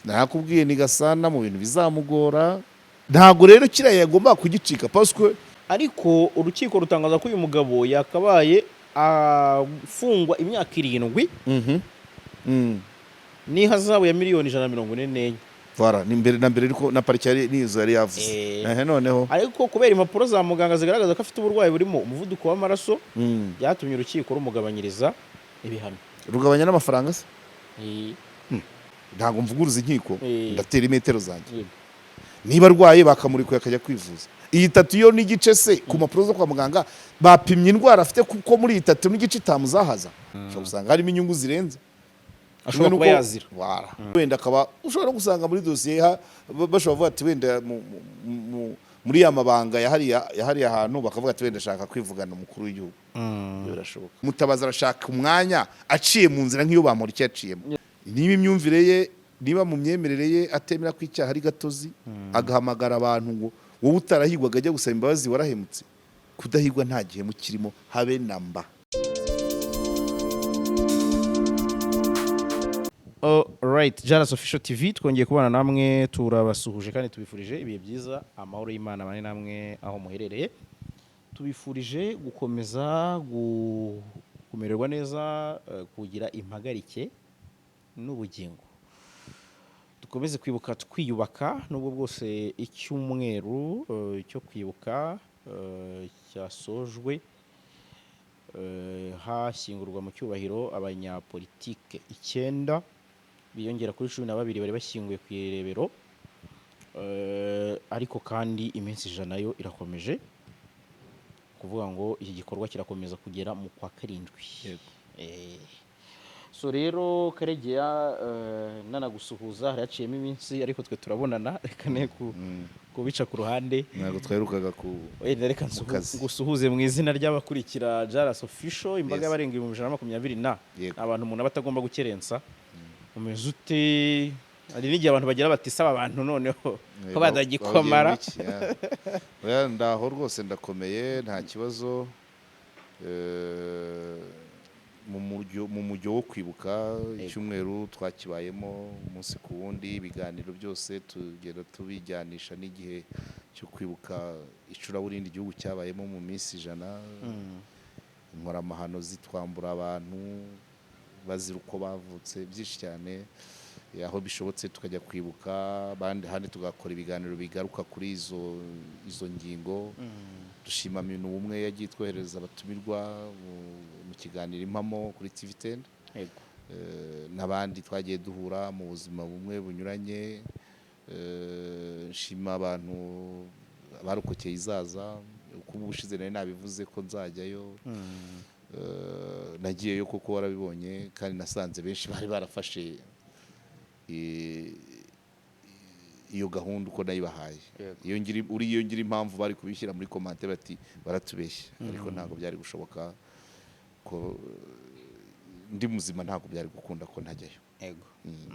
Nakubwiye ni Gasana mu bintu bizamugora. Ntabwo rero kiriya yagomba kugicika, parce que Ariko urukiko rutangaza ko uyu mugabo yakabaye afungwa imyaka 7 n'ihazabu ya miliyoni 144. Voilà, ni mbere na mbere, ariko na parike yari nizo yari yavuze. Ehe, noneho Ariko kubera impapuro za muganga zigaragaza ko afite uburwayi burimo umuvuduko w'amaraso, byatumye urukiko rumugabanyiriza ibihano. Rugabanya n'amafaranga se? Eh. Ntabwo mvuguruza inkiko. Ndatera imetero zanjye. Niba arwaye, bakamurikuye akajya kwivuza. Iyi tatu yo n'igice se, ku mpapuro zo kwa muganga bapimye indwara afite, kuko muri iyi tatu n'igice itamuzahaza, ushobora gusanga harimo inyungu zirenze. Ashobora Kimwe kuba nuko- yazira. Voilà. Wenda akaba ushobora no gusanga muri dosiye bashobora kuvuga ati wenda muri ya mabanga yahariya ahantu, bakavuga ati wenda ashaka kwivugana umukuru w'igihugu. Ibyo birashoboka. Mutabazi arashaka umwanya aciye mu nzira nk'iyo Bamporiki yaciyemo. Niba imyumvire ye, niba mu myemerere ye atemera ko icyaha ari gatozi, agahamagara abantu ngo wowe utarahigwaga ajya gusaba imbabazi, warahemutse. Kudahigwa nta gihemu kirimo, habe na mba. Alright, Jaras Official TV, twongeye kubana namwe, turabasuhuje kandi tubifurije ibihe byiza, amahoro y'Imana bane namwe aho muherereye. Tubifurije gukomeza kumererwa neza, kugira impagarike n'ubugingo. Dukomeze kwibuka twiyubaka, nubwo bwose icyumweru cyo kwibuka cyasojwe, hashyingurwa mu cyubahiro abanyapolitike icyenda biyongera kuri 12 bari bashyinguye ku Irebero. Ariko kandi iminsi 100 yo irakomeje, kuvuga ngo iki gikorwa kirakomeza kugera mu kwa karindwi. So rero Karegeya, nanagusuhuza, hari haciyemo iminsi ariko twe turabonana, reka ne kubica ku ruhande. Ntabwo twaherukaga ku Wenda reka kazi. ngusuhuze mu izina ry'abakurikira Jaras Official, imbaga y'abarenga 120,000 na abantu umuntu aba atagomba gukerensa. Umeze ute? Hari n'igihe abantu bagira bati saba abantu noneho ko badagikomara. Bagiye muri iki, ya. Oya, ndaho rwose, ndakomeye, nta kibazo. Mu mujyo wo kwibuka, icyumweru twakibayemo umunsi ku wundi, ibiganiro byose tugenda tubijyanisha n'igihe cyo kwibuka icuraburindi igihugu cyabayemo mu minsi 100, inkoramahano zitwambura abantu bazira uko bavutse, byinshi cyane. Aho bishobotse tukajya kwibuka abandi, ahandi tugakora ibiganiro bigaruka kuri izo ngingo. Dushima Mintu umwe yagiye twohereza abatumirwa mu kiganiro Impamo kuri TV 10, n'abandi twagiye duhura mu buzima bumwe bunyuranye. Nshima abantu barokokeye Izaza, uko ubushize nari nabivuze ko nzajyayo. Nagiyeyo kuko warabibonye, kandi nasanze benshi bari barafashe iyo gahunda uko nayibahaye. Iyo ngira uri iyo ngira impamvu bari kubishyira muri commentaire bati baratubeshya, ariko ntabwo byari gushoboka ko ndi muzima, ntabwo byari gukunda ko ntajyayo.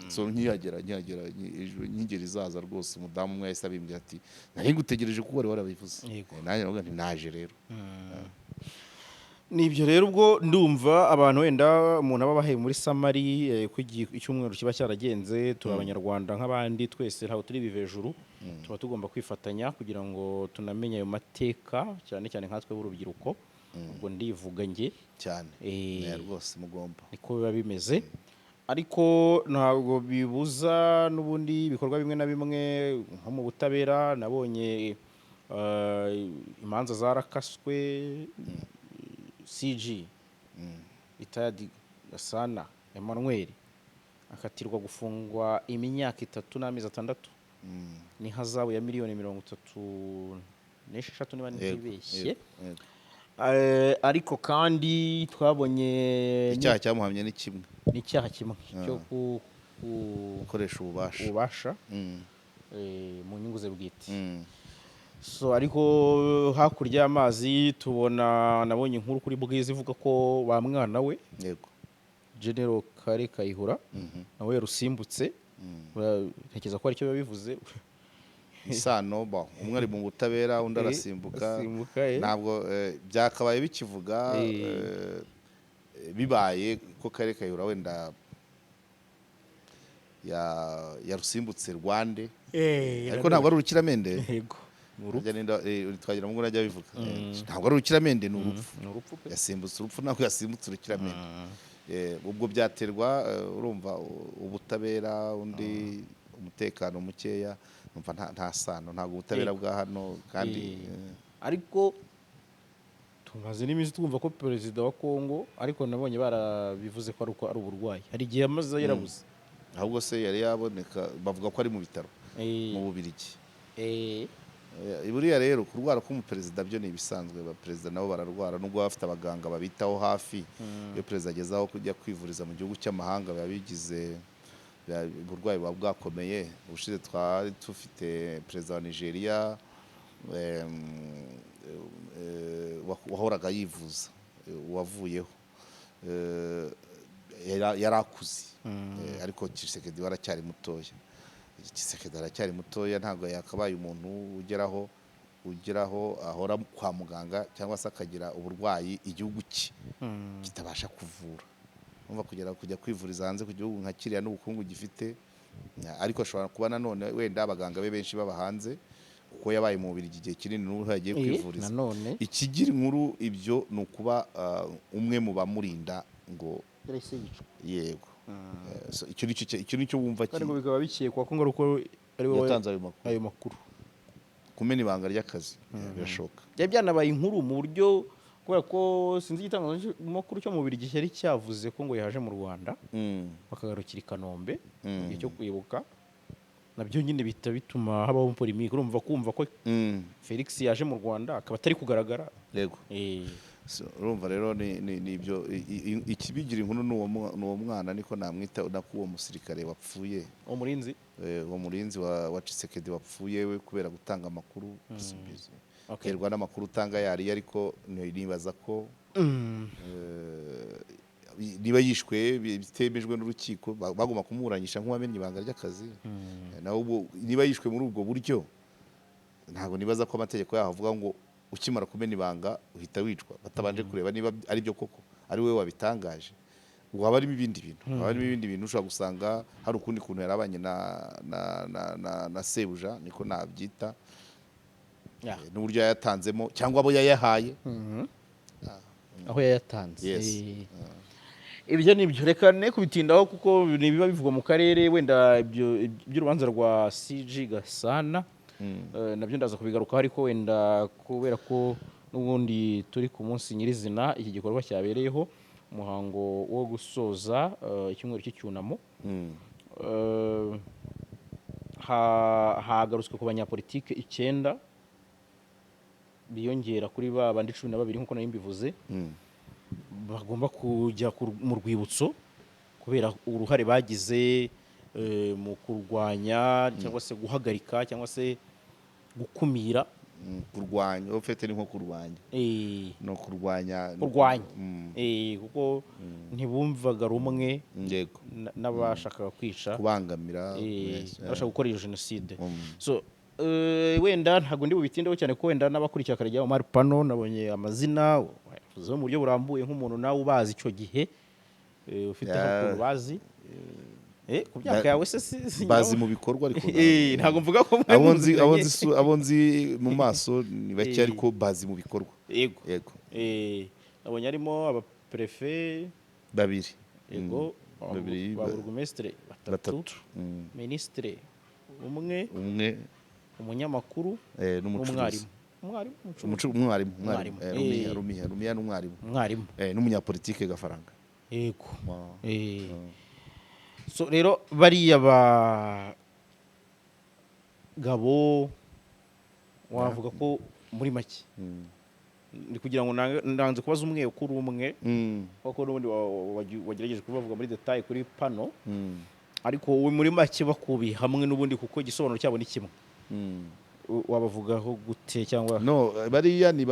So nkihagera ejo nkigera Izaza rwose, umudamu umwe yahise abimbwira ati nari ngutegereje kuko wari warabivuze. Nanjye navuga nti naje rero. Nibyo rero, ubwo ndumva abantu wenda umuntu aba abahaye muri summary ko icyumweru kiba cyaragenze. Turi abanyarwanda nk'abandi twese, ntabwo turi ibivejuru, tuba tugomba kwifatanya kugira ngo tunamenye ayo mateka, cyane cyane nkatwe b'urubyiruko, ubwo ndivuga njye. Cyane. Rwose mugomba. Niko biba bimeze, ariko ntabwo bibuza n'ubundi ibikorwa bimwe na bimwe nko mu butabera. Nabonye imanza zarakaswe, CG retired Gasana Emmanuel akatirwa gufungwa imyaka 3 n'amezi 6 n'ihazabu ya miliyoni 36 niba ntibeshye. Yego. Ariko kandi twabonye Icyaha cyamuhamye ni kimwe. N'icyaha kimwe cyo gukoresha ububasha ububasha mu nyungu ze bwite. So ariko hakurya y'amazi tubona, nabonye inkuru kuri Bwiza ivuga ko ba mwana we General Kale Kayihura nawe yarusimbutse. Ntekereza ko aricyo biba bivuze. Isano bon, umwe ari mu butabera, undi arasimbuka. Asimbuka. Ntabwo byakabaye bikivuga bibaye ko Kale Kayihura wenda Yarusimbutse rwande, ariko ntabwo ari urukiramende. Yego, ni urupfu. Harya ninda twagira ngo najya bivuga. Ntabwo ari urukiramende, ni urupfu. Ni urupfu pe. Yasimbutse urupfu, ntabwo yasimbutse urukiramende. Ubwo byaterwa, urumva, ubutabera, undi umutekano mukeya, numva nta sano, ntabwo ubutabera bwa hano kandi Ariko tumaze n'iminsi twumva ko perezida wa Kongo, ariko nabonye barabivuze ko ari uko ari uburwayi, hari igihe yamaze yarabuze. Ahubwo se yari yaboneka? Bavuga ko ari mu bitaro mu Bubiligi. Buriya rero kurwara k'umuperezida byo ni ibisanzwe, abaperezida nabo bararwara nubwo baba bafite abaganga babitaho hafi. Iyo perezida ageze aho kujya kwivuriza mu gihugu cy'amahanga, biba bigize uburwayi buba bwakomeye. Ubushize twari dufite perezida wa Nigeria wahoraga yivuza, wavuyeho, yari akuze. Ariko Tshisekedi we aracyari mutoya. Tshisekedi aracyari mutoya, ntabwo yakabaye umuntu ugeraho ahora kwa muganga cyangwa se akagira uburwayi igihugu cye kitabasha kuvura. Umva, kugera kujya kwivuriza hanze ku gihugu nka kiriya n'ubukungu gifite. Ariko ashobora kuba nanone wenda abaganga be benshi baba hanze, kuko yabaye mu Bubiligi igihe kinini, n'ubu yagiye kwivuriza. Nanone Ikigira inkuru ibyo ni ukuba umwe mu bamurinda ngo yarahise yicwa. Yego. So, icyo nicyo wumva Kandi ngo bikaba bikekwa ko ngo ari uko ari we yatanze ayo makuru. Ayo makuru. Kumena ibanga ry'akazi birashoboka. Byari byanabaye inkuru mu buryo, kubera ko sinzi igitangazamakuru cyo mu Bubiligi cyari cyavuze ko ngo yaje mu Rwanda, bakagarukira i Kanombe mu gihe cyo kwibuka, nabyo nyine bihita bituma habaho polémique. Urumva, kumva ko Felix yaje mu Rwanda akaba atari kugaragara. Yego. So, urumva rero ni ibyo ikibigira inkuru ni uwo mwana, niko namwita, nako uwo musirikare wapfuye. Umurinzi. Uwo murinzi wa Tshisekedi wapfuye we kubera gutanga amakuru. Simbizi. Terwa n'amakuru utanga yariyo, ariko nibaza ko niba yishwe bitemejwe n'urukiko, bagomba kumuburanisha nk'uwamennye ibanga ry'akazi. Nawe ubwo niba yishwe muri ubwo buryo, ntabwo nibaza ko amategeko yaho avuga ngo ukimara kumena ibanga uhita wicwa, batabanje kureba niba ari byo koko ari wowe wabitangaje. Waba harimo ibindi bintu, haba harimo ibindi bintu, ushobora gusanga hari ukundi kuntu yarabanye na sebuja, niko nabyita, n'uburyo yayatanzemo cyangwa abo yayahaye. Aho yayatanze. Yes. Ibyo ni ibyo, reka ne kubitindaho kuko ni ibiba bivugwa mu karere. Wenda ibyo by'urubanza rwa CG Gasana nabyo ndaza kubigarukaho, ariko wenda kubera ko n'ubundi turi ku munsi nyirizina iki gikorwa cyabereyeho, umuhango wo gusoza icyumweru cy'icyunamo, hagarutswe ku banyapolitike icyenda biyongera kuri ba bandi 12, nk'uko nari mbivuze, bagomba kujya mu rwibutso kubera uruhare bagize mu kurwanya cyangwa se guhagarika cyangwa se gukumira. Kurwanya ufite ni nko kurwanya, no kurwanya. Kurwanya. Kuko ntibumvaga rumwe n'abashakaga kwica, kubangamira, yes, abashaka gukora iyo jenoside. So wenda ntabwo ndi bubitindeho cyane, ko wenda n'abakurikira Karegeya Omar Pano nabonye amazina wayavuzeho mu buryo burambuye nk'umuntu nawe ubazi icyo gihe, ufite ukuntu bazi. Ku myaka yawe se si Bazi mu bikorwa, ariko Ntabwo mvuga ko mwe abo muziranye. nzi abo nzi mu maso ni bake, ariko bazi mu bikorwa. Yego. Yego. Nabonye harimo abaperefe Babiri. Yego. Babiri. Ba burugumesitire batatu, Batatu. Minisitire umwe, Umwe. umunyamakuru, N'umucuruzi. n'umwarimu. Umwarimu, umucuruzi. Umwarimu, umwarimu. Umwarimu. Rumiya, Rumiya, Rumiya n'umwarimu. Umwarimu. N'umunyapolitike Gafaranga. Yego. Wow. So rero bariya bagabo wavuga ko muri make ni kugira ngo nanze kubaza umwe kuri umwe, kuko n'ubundi wagerageje kubavuga muri détail kuri pano, ariko wowe muri make bakubiye hamwe n'ubundi, kuko igisobanuro cyabo ni kimwe, wabavugaho gute cyangwa? No, bariya ni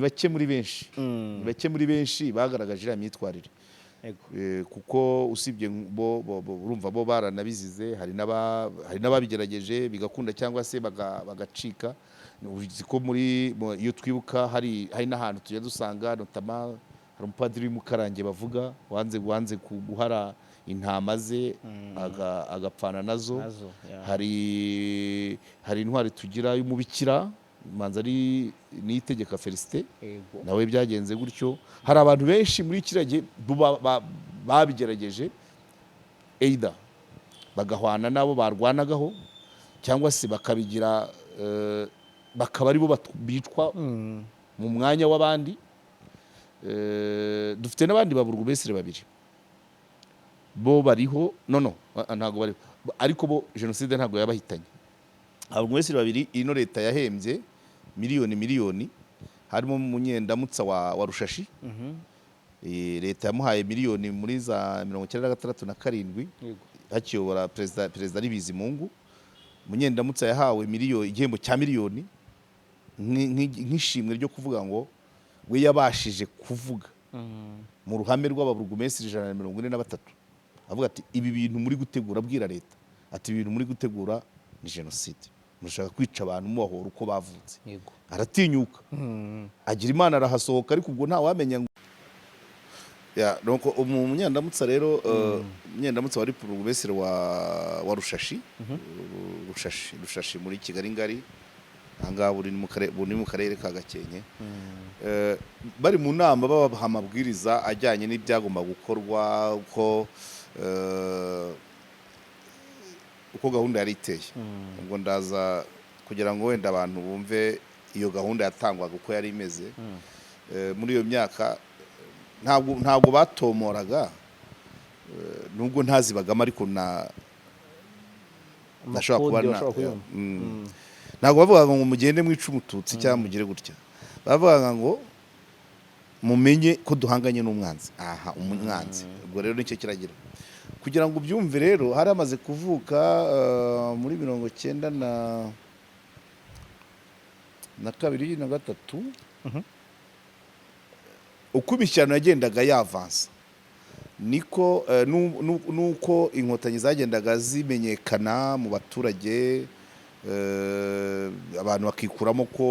bake muri benshi. Ni bake muri benshi bagaragaje iriya myitwarire. Kuko usibye bo urumva bo baranabizize, hari n'ababigerageje bigakunda cyangwa se bagacika. Uzi ko muri iyo twibuka hari n'ahantu tujya dusanga, notamment hari umupadiri w'Imukarange bavuga wanze guhara intama ze agapfana nazo. Nazo, yeah. Hari intwari tugira y'umubikira, manza ari Niyitegeka Félicité. Nawe byagenze gutyo. Hari abantu benshi muri kiriya gihe babigerageje, either bagahwana n'abo barwanagaho cyangwa se bakabigira bakaba aribo bicwa mu mwanya w'abandi. Dufite n'abandi baburugumesire babiri, bo bariho, no ntabwo bariho, ariko bo jenoside ntabwo yabahitanye. Ababurugumesire babiri ino leta yahembye miliyoni miliyoni, harimo Munyendamutsa wa Rushashi. Leta yamuhaye miliyoni muri za 96 na 7, hakiyobora perezida ari Bizimungu. Munyendamutsa yahawe miliyoni, igihembo cya miliyoni nk'ishimwe ryo kuvuga ngo we yabashije kuvuga mu ruhame rw'ababurugumesitiri 143, avuga ati: "Ibi bintu muri gutegura," abwira leta ati: "Ibi bintu muri gutegura ni jenoside, murashaka kwica abantu mubahora uko bavutse." Aratinyuka, agira Imana arahasohoka, ariko ubwo ntawamenya ngo ya. Donc Umunyandamutsa rero, Munyendamutsa wari burugumesitiri wa Rushashi, Rushashi muri Kigali ngari ahangaha, buri mu karere ka Gakenke. Bari mu nama babaha amabwiriza ajyanye n'ibyagomba gukorwa, uko gahunda yari iteye. Ubwo ndaza kugira ngo wenda abantu bumve iyo gahunda yatangwaga uko yari imeze. Muri iyo myaka ntabwo batomoraga, nubwo ntazibagamo, ariko na ndashobora kuba Amakode bashobora kuyumva. Ntabwo bavugaga ngo mugende mwice Umututsi cyangwa mugire gutya, bavugaga ngo mumenye ko duhanganye n'umwanzi. Aha umwanzi ubwo rero nicyo kiragira kugira ngo ubyumve. Rero hari hamaze kuvuka muri 92 na 3, uko imishyikirano yagendaga yavansa niko nuko Inkotanyi zagendaga zimenyekana mu baturage, abantu bakikuramo ko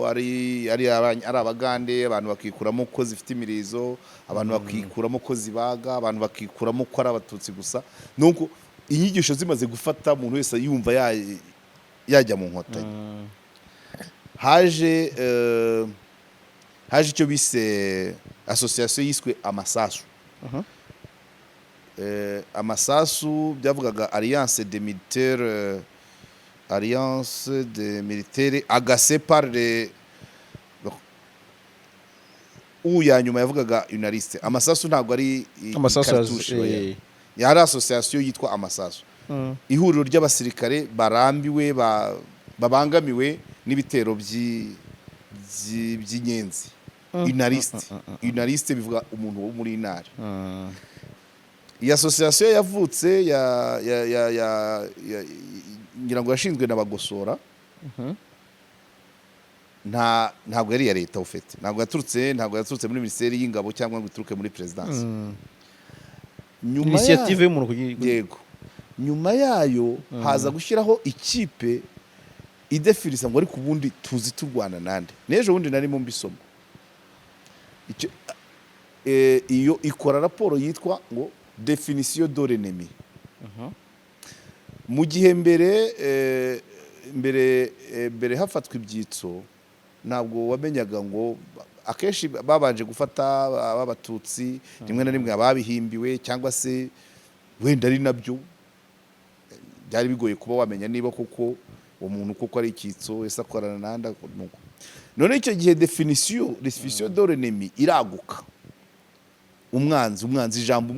ari Abagande, abantu bakikuramo ko zifite imirizo, abantu bakikuramo ko zibaga, abantu bakikuramo ko ari Abatutsi gusa. Nuko inyigisho zimaze gufata, umuntu wese yumva yajya mu Nkotanyi, haje icyo bise association yiswe Amasasu. Amasasu byavugaga alliance des militaires agacés par les u ya nyuma yavugaga unariste. Amasasu ntabwo ari Amasasu ikartushe, oya. Yari association yitwa Amasasu, ihuriro ry'abasirikare barambiwe, babangamiwe n'ibitero by'inyenzi. Unariste bivuga umuntu wo muri inari. Iyi association yavutse ya ya ya ya, ya ngira ngo yashinzwe na Bagosora. Ntabwo yari iya leta ufite, ntabwo yaturutse muri Minisiteri y'Ingabo cyangwa ngo ituruke muri perezidansi. Nyuma Initiative y'umuntu Yego. Nyuma yayo haza gushyiraho ikipe idefirisa ngo ariko ubundi tuzi turwana nande. N'ejo bundi narimo mbisoma. Iyo ikora raporo yitwa ngo définition de l'ennemi. Mu gihe mbere hafatwa ibyitso, ntabwo wamenyaga ngo akenshi babanje gufata ab'Abatutsi, rimwe na rimwe ababihimbiwe cyangwa se wenda ari nabyo. Byari bigoye kuba wamenya niba koko uwo muntu koko ari icyitso, ese akorana nanda nuko. None icyo gihe définition de l'ennemi iraguka. Umwanzi, ijambo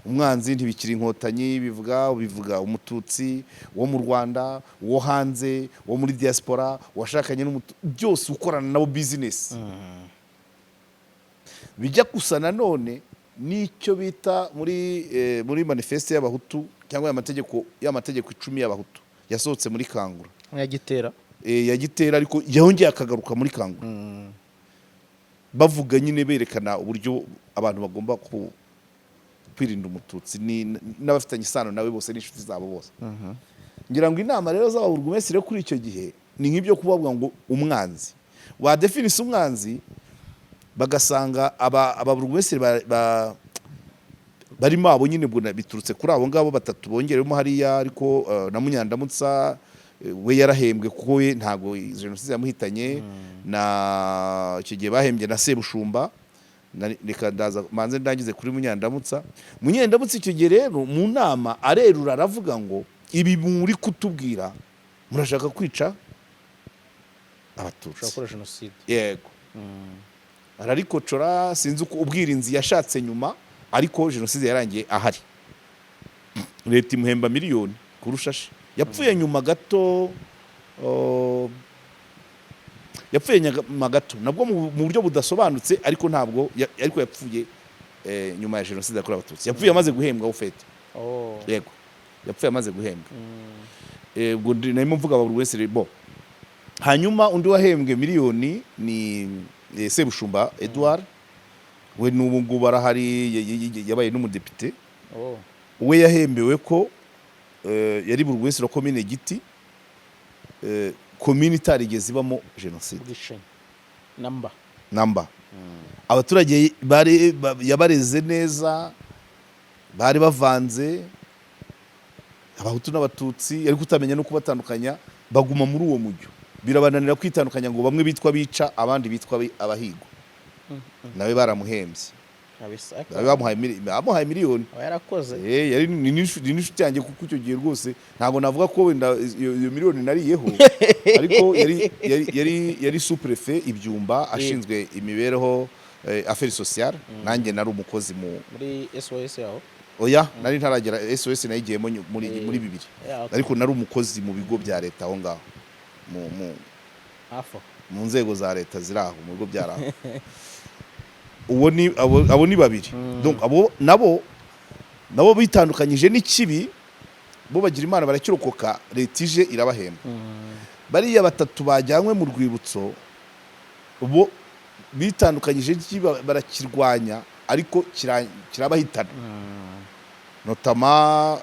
umwanzi ntibikiri Inkotanyi, bivuga Umututsi wo mu Rwanda, uwo hanze, uwo muri diaspora, washakanye n'umutu, byose ukorana nabo business. Bijya gusa nanone n'icyo bita muri manifeste y'Abahutu cyangwa y'amategeko 10 y'Abahutu yasohotse muri Kangura. Ya Gitera. Ya Gitera, ariko yongeye akagaruka muri Kangura, bavuga nyine berekana uburyo abantu bagomba kwirinda Umututsi n'abafitanye isano nawe bose n'inshuti zabo bose. Ngira ngo inama rero z'ababurugumesitiri kuri icyo gihe ni nk'ibyo kubavuga ngo umwanzi wadefinisa umwanzi, bagasanga ababurugumesitiri Barimo abo nyine, ubwo biturutse kuri abo ngabo batatu bongeremo hariya. Ariko na Munyandamutsa we yarahembwe, kuko we ntabwo jenoside yamuhitanye. Na icyo gihe bahembye na Sebushumba. Reka ndaza manze ndangize kuri Munyandamutsa. Munyandamutsa icyo gihe rero mu nama arerura, aravuga ngo: "Ibi muri kutubwira, murashaka kwica Abatutsi." Ushobora gukora jenoside. Yego, ararikocora. Sinzi uko ubwirinzi yashatse nyuma, ariko jenoside yarangiye ahari, leta imuhemba miliyoni kurushashi. Yapfuye nyuma gato, yapfuye nyuma gato nabwo mu buryo budasobanutse, ariko ntabwo ariko yapfuye nyuma ya jenoside yakorewe Abatutsi. Yapfuye amaze guhembwa ufete. Yego, yapfuye amaze guhembwa. Ubwo narimo mvuga buri wese bo. Hanyuma undi wahembwe miliyoni ni Sebushumba Edouard. We n'ubu ngubu arahari, yabaye n'umudepite. We yahembewe ko yari buri wese wa komine Giti, komine itarigeze ibamo jenoside. Ubwicanyi namba. Namba. Abaturage bari yabareze neza, bari bavanze Abahutu n'Abatutsi, ariko utamenya no kubatandukanya. Baguma muri uwo mujyo, birabananira kwitandukanya ngo bamwe bitwa bica, abandi bitwa abahigwa. Nawe baramuhembye. Abisaka. Nawe bamuhaye miliyoni. Aba yarakoze. Yari ni n'inshuti yanjye, kuko icyo gihe rwose ntabwo navuga ko wenda iyo miliyoni nariyeho, ariko yari sous-préfet ibyumba, ashinzwe imibereho, affaires sociales. Nanjye nari umukozi mu Muri SOS yaho? Oya, nari ntaragera SOS, nayigiyemo muri muri 2000. Ariko nari umukozi mu bigo bya leta aho ngaho mu Hafi aho. Mu nzego za leta ziri aho, mu bigo bya aho. Uwo ni abo ni babiri. Donc abo nabo bitandukanyije n'ikibi, bo bagira Imana barakirokoka, leta ije irabahemba. Bariya batatu bajyanywe mu rwibutso bo bitandukanyije n'ikibi, barakirwanya, ariko kirabahitana, notamment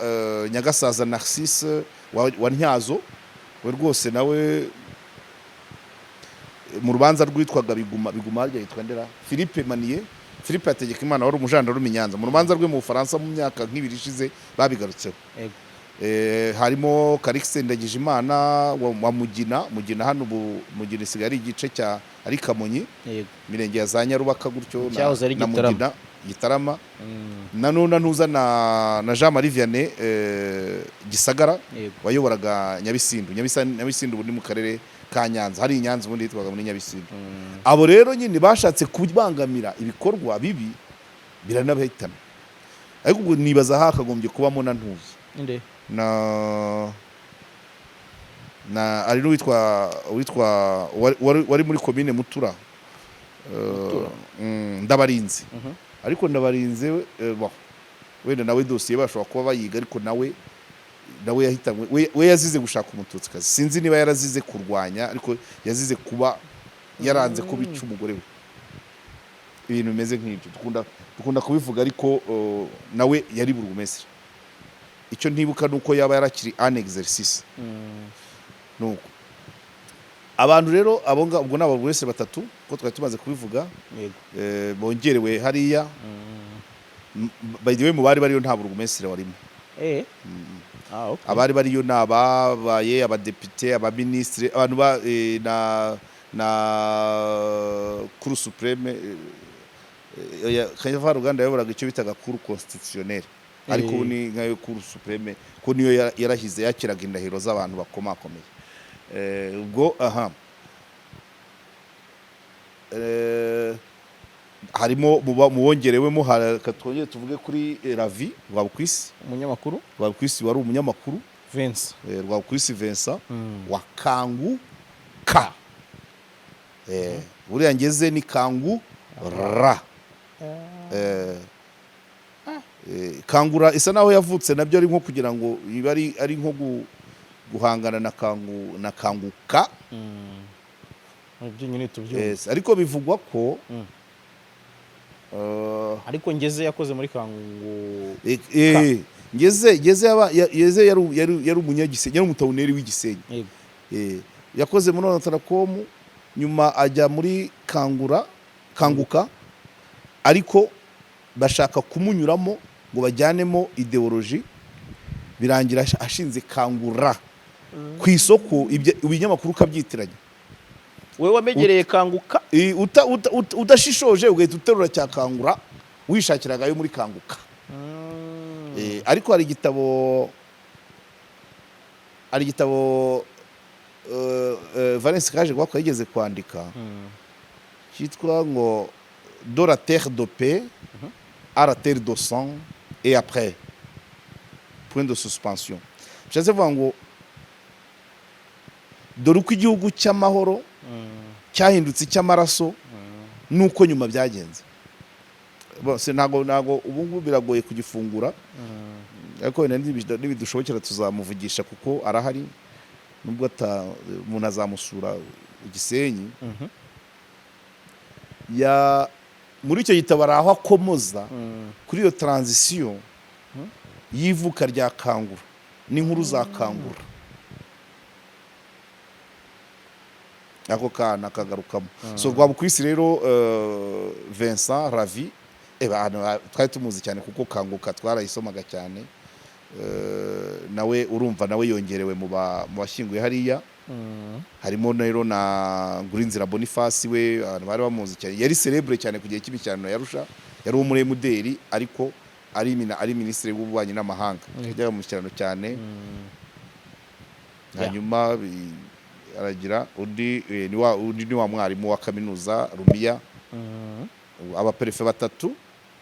Nyagasaza Narcisse wa Ntyazo. We rwose nawe mu rubanza rwitwaga Biguma. Biguma harya yitwa ndera? Philippe Manier, Philippe Hategekimana, wari umujandarume i Nyanza. Mu rubanza rwe mu Bufaransa mu myaka nk'ibiri ishize babigarutseho. Harimo Calixte Ndagijimana wa Mugina. Mugina hano ubu Mugina isigaye ari igice cya ari Kamonyi, mirenge ya za Nyarubaka gutyo na, Cyahoze ari na Gitarama. Mugina, Gitarama. Na nuna ntuza na Jean Marie Vianney Gisagara, wayoboraga Nyabisindu. Nyabisindu ubu ni mu karere ka Nyanza, hari i Nyanza ubundi yitwaga muri Nyabisindu. Abo rero nyine bashatse kubangamira ibikorwa bibi, biranabahitana. Ariko ubwo nibaza hakagombye kubamo na ntuza Inde? na ari n'uwitwa witwa wari muri komine Mutura. Mutura? Ndabarinze. Ariko Ndabarinze, bon, wenda nawe dosiye bashobora kuba bayiga, ariko nawe yahitanywe, we yazize gushaka Umututsikazi. Sinzi niba yarazize kurwanya, ariko yazize kuba yaranze ko bica umugore we, ibintu bimeze nk'ibyo dukunda kubivuga. Ariko nawe yari burugumesitiri. Icyo ntibuka ni uko yaba yarakiri en exercice. Nuko abantu rero abo ngabo, ubwo ni ababurugumesitiri batatu ko twari tumaze kubivuga, bongerewe hariya. By the way, mu bari bariyo nta burugumesitiri warimo. Ah, okay. Abari bariyo ni ababaye abadepite, abaminisitiri, abantu ba na Cour suprême. Kavaruganda yayoboraga icyo bitaga Cour constitutionnelle, ariko ubu ni nkayo Cour suprême, ko niyo yarahize, yakiraga indahiro z'abantu bakomakomeye. Ubwo aha harimo mu bongerewemo, reka twongere tuvuge kuri Ravi Rwabukwisi. Umunyamakuru. Rwabukwisi wari umunyamakuru. Vince. Rwabukwisi Vincent wa Kangu ka. Buriya ngeze ni Kangu ra. Kangura isa naho yavutse, nabyo ari nko kugira ngo iba ari nko guhangana na kangu na Kanguka. Ibyo nyine tubyumva. Yes, ariko bivugwa ko Ariko ngeze yakoze muri Kangu. Ngeze yaba yari umunyagisenyi, yari umutawuneri w'igisenyi. Yakoze muri Onatracom, nyuma ajya muri Kangura, Kanguka, ariko bashaka kumunyuramo. ngo bajyanemo idéologie, birangira ashinze Kangura ku isoko, ibinyamakuru ukabyitiranya. Wowe wamenyereye Kanguka. Udashishoje ugahita uterura cya Kangura wishakiraga ayo muri Kanguka. Ariko hari igitabo Valens Kaje Gwako yigeze kwandika cyitwa ngo "De la terre de paix à la terre de sang et après", point de suspension. Bishatse kuvuga ngo dore uko igihugu cy'amahoro cyahindutse icy'amaraso nuko nyuma byagenze. Bon, ntago ubu ngubu biragoye kugifungura, ariko wenda nibidushobokera tuzamuvugisha kuko arahari, nubwo umuntu azamusura i Gisenyi. Ya, muri icyo gitabo hari aho akomoza kuri iyo transition y'ivuka rya Kangura n'inkuru za Kangura, ako kana kagarukamo. So Rwabukwisi rero, Vincent Ravi, twari tumuzi cyane kuko Kanguka twarayisomaga cyane. Nawe urumva nawe yongerewe mu bashyinguye hariya. Harimo rero na Ngurinzira Boniface, we abantu bari bamuzi cyane, yari célèbre cyane ku gihe cy'imishyikirano ya Arusha, yari uwo muri MDR ariko ari minisitiri w'ububanyi n'amahanga, yajyaga mu mishyikirano cyane. Hanyuma aragira undi, ni wa undi ni wa mwarimu wa kaminuza Rumiya. Abaperefe batatu,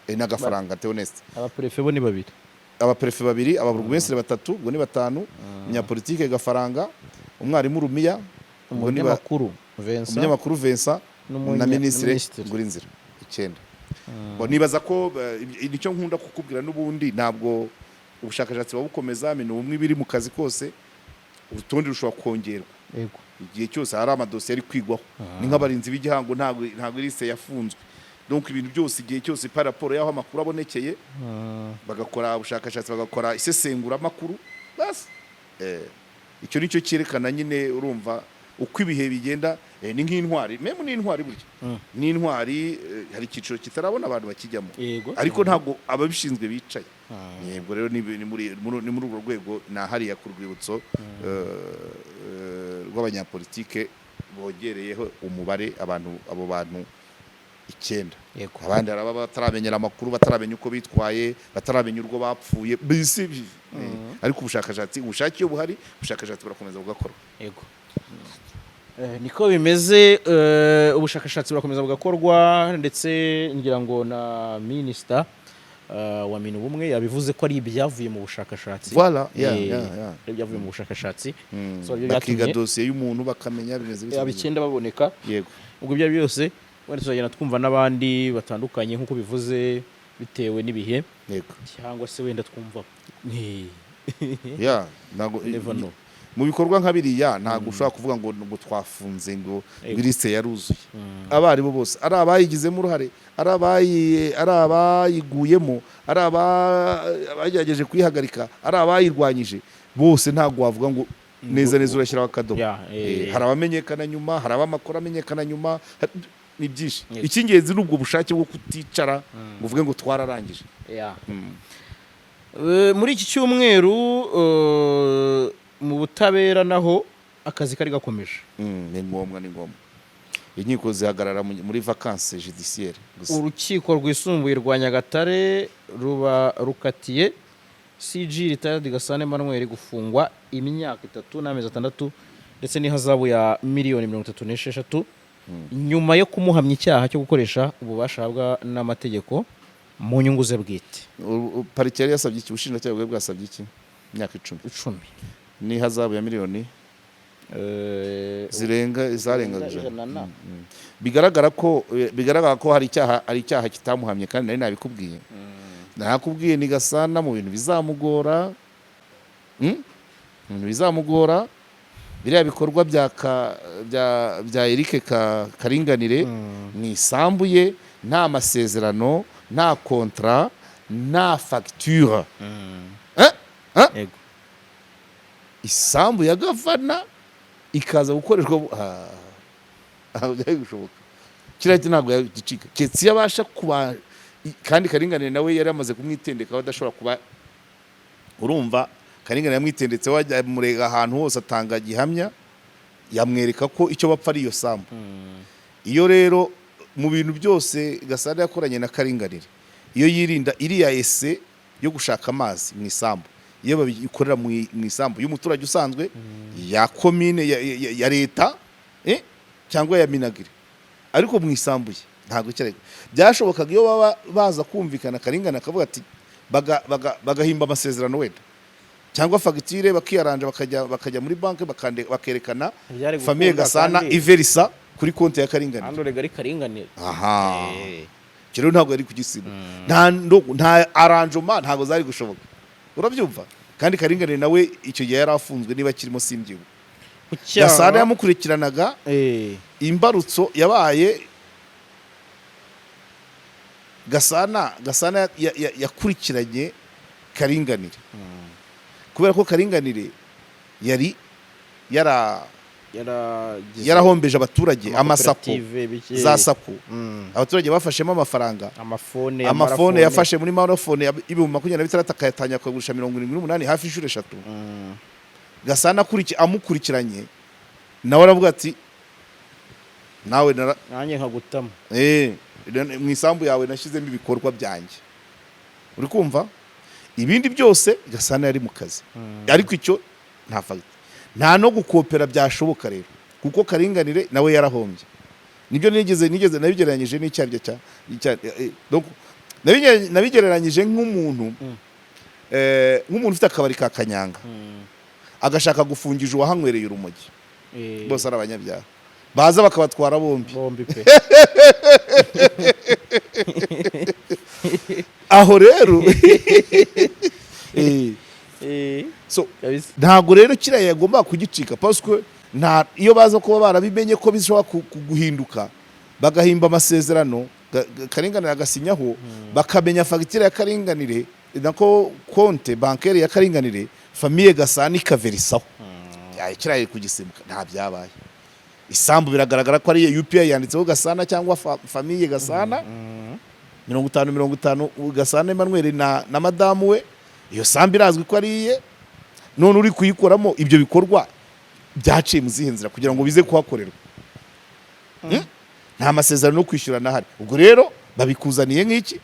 n'Agafaranga Theoneste. Abaperefe bo ni babiri. Abaperefe babiri, ababurugumesitiri batatu, ubwo ni batanu, umunyapolitike Gafaranga, umwarimu Rumiya, ubwo ni umunyamakuru Vincent, umunyamakuru Vincent na minisitiri minisitiri. Ngurinzira, icyenda. Bo, nibaza ko nicyo nkunda kukubwira n'ubundi, ntabwo ubushakashatsi buba bukomeza, ubumwe biri mu kazi kose, urutonde rushobora kongerwa igihe cyose hari amadosiye ari kwigwaho. Ni nk'abarinzi b'igihango, ntabwo liste yafunzwe. Donc ibintu byose, igihe cyose par rapport y'aho amakuru abonekeye, bagakora ubushakashatsi, bagakora isesenguramakuru, basi. Icyo nicyo cyerekana nyine, urumva uko ibihe bigenda. Ni nk'intwari, même n'intwari burya n'intwari, hari icyiciro kitarabona abantu bakijyamo, ariko ntabwo ababishinzwe bicaye. Yego rero ni muri urwo rwego ni hariya ku rwibutso rw'abanyapolitike bongereyeho umubare abantu, abo bantu icyenda. Abandi hari ababa bataramenyera amakuru, bataramenya uko bitwaye, bataramenya urwo bapfuye mbese ariko ubushakashatsi, ubushake iyo buhari, ubushakashatsi burakomeza bugakorwa. Yego. Niko bimeze, ubushakashatsi burakomeza bugakorwa, ndetse ngira ngo na minisita wa Minubumwe yabivuze ko ari ibyavuye mu bushakashatsi. Voilà, yeah, Ari ibyavuye mu bushakashatsi. So, ibyo Bakiga byatumye dosiye y'umuntu, bakamenya bimeze bite. aba icyenda baboneka. Ubwo ibyo ari byo byose, wenda tuzagenda twumva n'abandi batandukanye nk'uko bivuze, bitewe n'ibihe, cyangwa se wenda twumva Yeah, ntabwo Never know. Mu bikorwa nka biriya ntabwo ushobora kuvuga ngo twafunze, ngo liste yaruzuye. Abo ari bo bose, ari abayigizemo uruhare, ari abayiguyemo, ari abagerageje kuyihagarika, ari abayirwanyije, bose ntabwo wavuga ngo neza neza urashyiraho akadomo. Hari abamenyekana nyuma, hari abamakuru amenyekana nyuma, ni byinshi. Icy'ingenzi ni ubwo bushake bwo kuticara ngo uvuge ngo twararangije. Muri iki cyumweru, mu butabera naho akazi kari gakomeje. Ni ngombwa, ni ngombwa. Inkiko zihagarara muri vacances judiciaire gusa. Urukiko Rwisumbuye rwa Nyagatare ruba rukatiye CG retired Gasana Emmanuel gufungwa imyaka 3 n'amezi 6 ndetse n'ihazabu ya miliyoni 36, nyuma yo kumuhamya icyaha cyo gukoresha ububasha ahabwa n'amategeko mu nyungu ze bwite. Parike yari yasabye iki? Ubushinjacyaha bwari bwasabye iki? Imyaka 10 10. N'ihazabu ya miliyoni zirenga, zarengaga 100. 100 na. Bigaragara ko hari icyaha kitamuhamye, kandi nari nabikubwiye, nakubwiye ni Gasana mu bintu bizamugora. Mu bintu bizamugora, biriya bikorwa bya Eric Karinganire mu isambu ye, nta masezerano, nta contrat, nta facture. Eh? Eh? Yego. Isambu ya gavana ikaza gukoreshwa, ntabwo byari gushoboka. Kiriya cyo ntabwo yagicika keretse iyo abasha kuba Kandi Karinganire nawe yari amaze kumwitendeka, adashobora kuba. Urumva, Karinganire yamwitendetse, wajya murega ahantu hose, atanga gihamya, yamwereka ko icyo bapfa ari iyo sambu. Iyo rero mu bintu byose Gasana yakoranye na Karinganire, iyo yirinda iriya ese yo gushaka amazi mu isambu, iyo babikorera mu isambu y'umuturage usanzwe, ya komine, ya leta, cyangwa ya Minagri, ariko mu isambu ye ntabwo cyari byashobokaga. Iyo baba baza kumvikana, Karingana akavuga ati bagahimba amasezerano wenda cyangwa fagitire, bakiyaranja, bakajya muri banki, bakerekana Byari famille gukunda. Gasana Kandi- iverisa kuri konti ya Karinganire. Hano rega ari Karinganire. Aha. Icyo rero ntabwo yari kugisiba, nta arrangement, ntabwo zari gushoboka, urabyumva? Kandi Karinganire nawe icyo gihe yari afunzwe, niba akirimo simbyibuka. Ku cyaha- Gasana yamukurikiranaga. Imbarutso yabaye Gasana yakurikiranye Karinganire kubera ko Karinganire yari Yaragize yarahombeje abaturage amaSACCO, amakoperative, biki- za SACCO. Abaturage bafashemo amafaranga. Amafone. Amafone yafashe muri marafone 26,000, akayatangira akagurisha 78, hafi inshuro eshatu. Gasana amukurikiranye, nawe aravuga ati nawe nara Nanjye nkagutamo. Mu isambu yawe nashyizemo ibikorwa byanjye. Uri kumva, ibindi byose Gasana yari mu kazi, ariko icyo nta fagitire, nta no gukopera byashoboka rero, kuko Karinganire nawe yarahombye. Nibyo nigeze nabigereranyije n'icyaryo donc, nabigereranyije nk'umuntu nk'umuntu ufite akabari ka kanyanga, agashaka gufungisha uwahanywereye urumogi. Bose ari abanyabyaha, baza bakabatwara bombi. Bombi pe. Aho rero so Kabisa. Ntabwo rero kiriya yagomba kugicika, parce que nta iyo baza kuba barabimenye ko bishobora guhinduka, bagahimba amasezerano, Karinganire agasinyaho, bakamenya fagitire ya Karinganire, nako compte bancaire ya Karinganire, famille Gasana ikaverisaho, kiriya yari kugisimbuka. Nta byabaye. Isambu biragaragara ko ari UPI yanditseho Gasana cyangwa famille Gasana, 50-50, Gasana Emmanuel na madamu we. Iyo sambu irazwi ko ari iye. None uri kuyikoramo ibyo bikorwa byaciye mu zihe nzira kugira ngo bize kuhakorerwa? Nta masezerano yo kwishyurana ahari. Ubwo rero babikuzaniye nk'iki?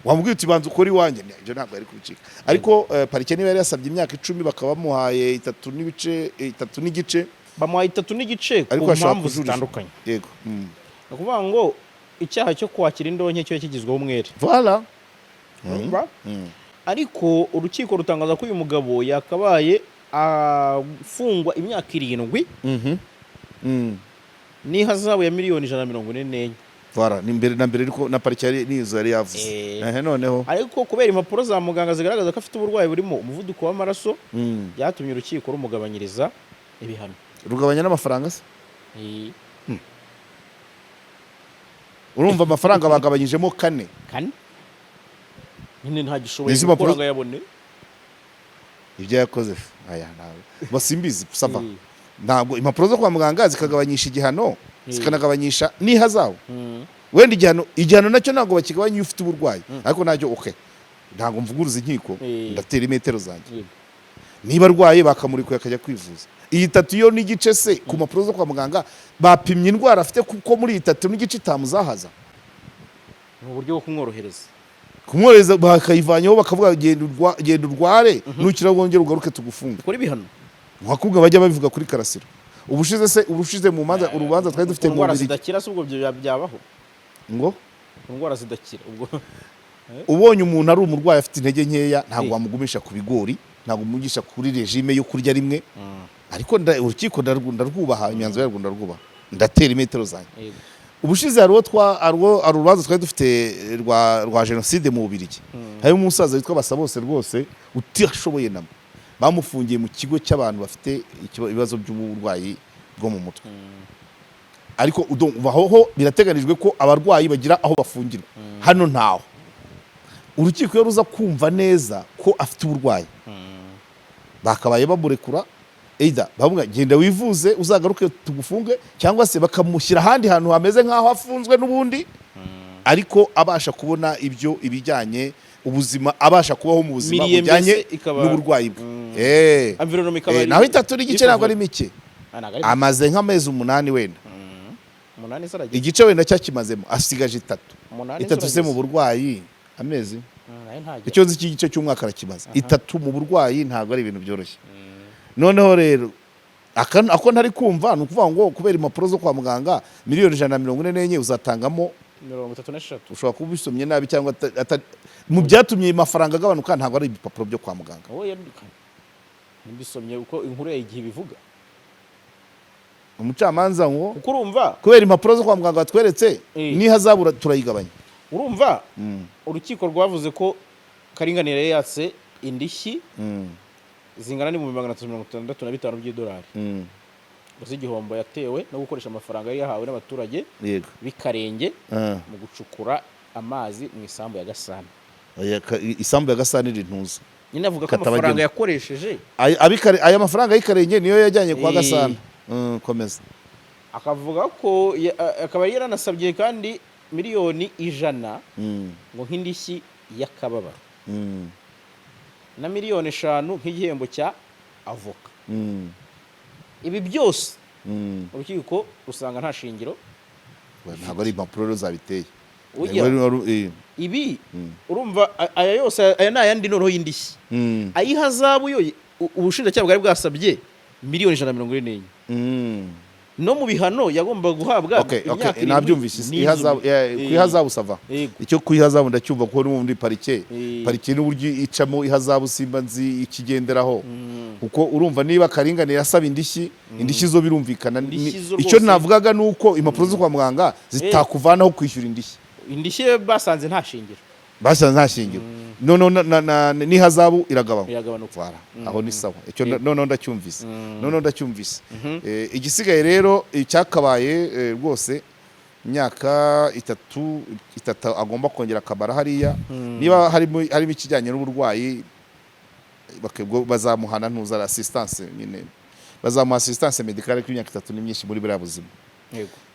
Wamubwiye uti banza ukore iwanjye. Ibyo ntabwo yari kubicika. Ariko parike niba yari yasabye imyaka 10, bakaba bamuhaye itatu n'ibice, 3.5. Bamuhaye 3.5 Ariko ku ashobora mpamvu kujurira. zitandukanye. Yego. Ni ukuvuga ngo icyaha cyo kwakira indonke cyo kigizweho umwere. Voilà. Urumva? Ariko urukiko rutangaza ko uyu mugabo yakabaye afungwa imyaka 7 n'ihazabu ya miliyoni 144. Voilà, ni mbere na mbere, ariko na parike yari nizo yari yavuze. Ehe, noneho Ariko kubera impapuro za muganga zigaragaza ko afite uburwayi burimo umuvuduko w'amaraso, byatumye urukiko rumugabanyiriza ibihano. Rugabanya n'amafaranga se? Urumva amafaranga bagabanyijemo kane. Kane nyine, ntagishoboye N'izi gukora mpapuro- ngo ayabone. Ibyo yakoze aya ntabwo basimbizi sava. Ntabwo impapuro zo kwa muganga zikagabanyisha igihano, zikanagabanyisha n'ihazabu. Wenda igihano nacyo ntabwo bakigabanya iyo ufite uburwayi, ariko nacyo okay, ntabwo mvuguruza inkiko. Ndatera imetero zanjye. Niba arwaye, bakamurikuye akajya kwivuza. Iyi tatu yo n'igice se, ku mpapuro zo kwa muganga bapimye indwara afite, kuko muri iyi 3.5 itamuzahaza? Ni uburyo bwo kumworohereza. Kumworohereza, bakayivanyeho, bakavuga genda urware, nukira wongere ugaruke tugufunge. Dukora ibihano. Nkakubwa bajya babivuga kuri Karasira ubushize se, ubushize mu manza, urubanza twari dufite Ku mu ndwara Bubiligi. zidakira se, ubwo byo byabaho? Ngo Ku ndwara zidakira ubwo? Ubonye umuntu ari umurwayi, afite intege nkeya, ntabwo wamugumisha ku bigori, ntabwo umugisha kuri régime yo kurya rimwe. Ariko urukiko ndarwubaha, imyanzuro yarwo ndarwubaha, ndatera imetero zanjye. Ubushize hari uwo twa hari uwo- hari urubanza twari dufite rwa jenoside mu Bubiligi. Harimo umusaza witwa Basabose rwose utishoboye namba, bamufungiye mu kigo cy'abantu bafite ibibazo by'uburwayi bwo mu mutwe. Ariko aho ho birateganijwe ko abarwayi bagira aho bafungirwa, hano ntaho. Urukiko iyo ruza kumva neza ko afite uburwayi, bakabaye bamurekura, either bavuga genda wivuze uzagaruke tugufunge, cyangwa se bakamushyira ahandi hantu hameze nk'aho afunzwe n'ubundi. Ariko abasha kubona ibyo ibijyanye ubuzima, abasha kubaho mu buzima Milieu bujyanye mbese n'uburwayi bwe. Environment ikaba Naho 3.5 ntabwo ari mike. Ah, ntabwo ari Amaze nk'amezi 8 wenda. 8 se arageze. Igice wenda cyakimazemo, asigaje 3. 8 3 se mu burwayi, amezi Nayo ntagera. Icyo nzi cy'igice cy'umwaka arakimaze. 3 mu burwayi ntabwo ari ibintu byoroshye. Noneho rero ako ntari kumva ni ukuvuga ngo kubera impapuro zo kwa muganga, miliyoni 144 uzatangamo 33. Ushobora kuba ubisomye nabi cyangwa mu byatumye ayo mafaranga agabanuka ntabwo ari ibipapuro byo kwa muganga. Wowe mbisomye uko inkuru ya Igihe ibivuga. Umucamanza ngo Kuko urumva kubera impapuro zo kwa muganga batweretse, nihazabura turayigabanya. Urumva urukiko rwavuze ko Karinganire yari yatse indishyi zingana n'365,000 by'idolari z'igihombo yatewe no gukoresha amafaranga yari yahawe n'abaturage b'Ikarenge mu gucukura amazi mu isambu ya Gasana. Oya, isambu ya Gasana iri ntuza. Nyine avuga ko Katabagema. amafaranga yakoresheje Aya mafaranga y'Ikarenge niyo yajyanye kwa Gasana. Komeza. Akavuga ko akaba yaranasabye kandi miliyoni 100 ngo nk'indishyi y'akababaro na miliyoni 5 nk'igihembo cya avoka. Ibi byose urukiko rusanga nta shingiro. Ntabwo ari impapuro rero zabiteye. Oya. Ibi urumva aya yose, aya ni ayandi noneho y'indishyi. Ay'ihazabu yo ubushinjacyaha bwari bwasabye miliyoni 144. No mu bihano yagombaga guhabwa imyaka 7 Nabyumvise. n'inzu. Ihazabu, ku ihazabu ça va. Icyo ku ihazabu ndacyumva, kuko n'ubundi parike parike n'uburyo icamo ihazabu simba nzi ikigenderaho, kuko urumva niba Karinganire asaba indishyi, indishyi zo birumvikana. Indishyi zo Icyo rwose. navugaga ni uko impapuro zo kwa muganga zitakuvanaho kwishyura indishyi. Indishyi basanze nta shingiro. Basanze nta shingiro, noneho n'ihazabu iragabanywa. Iragabanuka. Voilà, aho ni sawa. Icyo noneho ndacyumvise, noneho ndacyumvise. Igisigaye rero icyakabaye, rwose imyaka 3, 3 agomba kongera akamara hariya, niba harimo ikijyanye n'uburwayi, bazamuhana ntuza assistance nyine, bazamuha assistance médicale, ko imyaka 3 ni myinshi muri buriya buzima.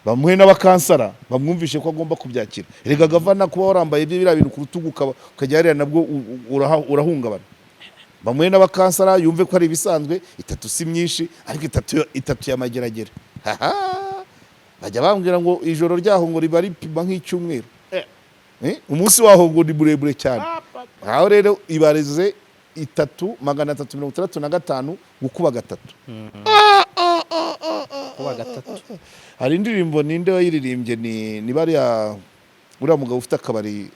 Bamuhe n'abakansara bamwumvishe ko agomba kubyakira. Erega gavana, kuba warambaye ibyo biriya bintu ku rutugu ukajya hariya nabwo urahungabana. Bamuhe n'abakansara yumve ko ari ibisanzwe. 3 si myinshi, ariko 3 y'amageragere. Haha! Bajya bambwira ngo ijoro ryaho ngo riba ripima nk'icyumweru. Umunsi waho ngo ni muremure cyane. Aho rero ibarize 3 365 gukuba gatatu. Kuba gatatu. Hari indirimbo, ninde wayiririmbye? Ni bariya uriya mugabo ufite akabari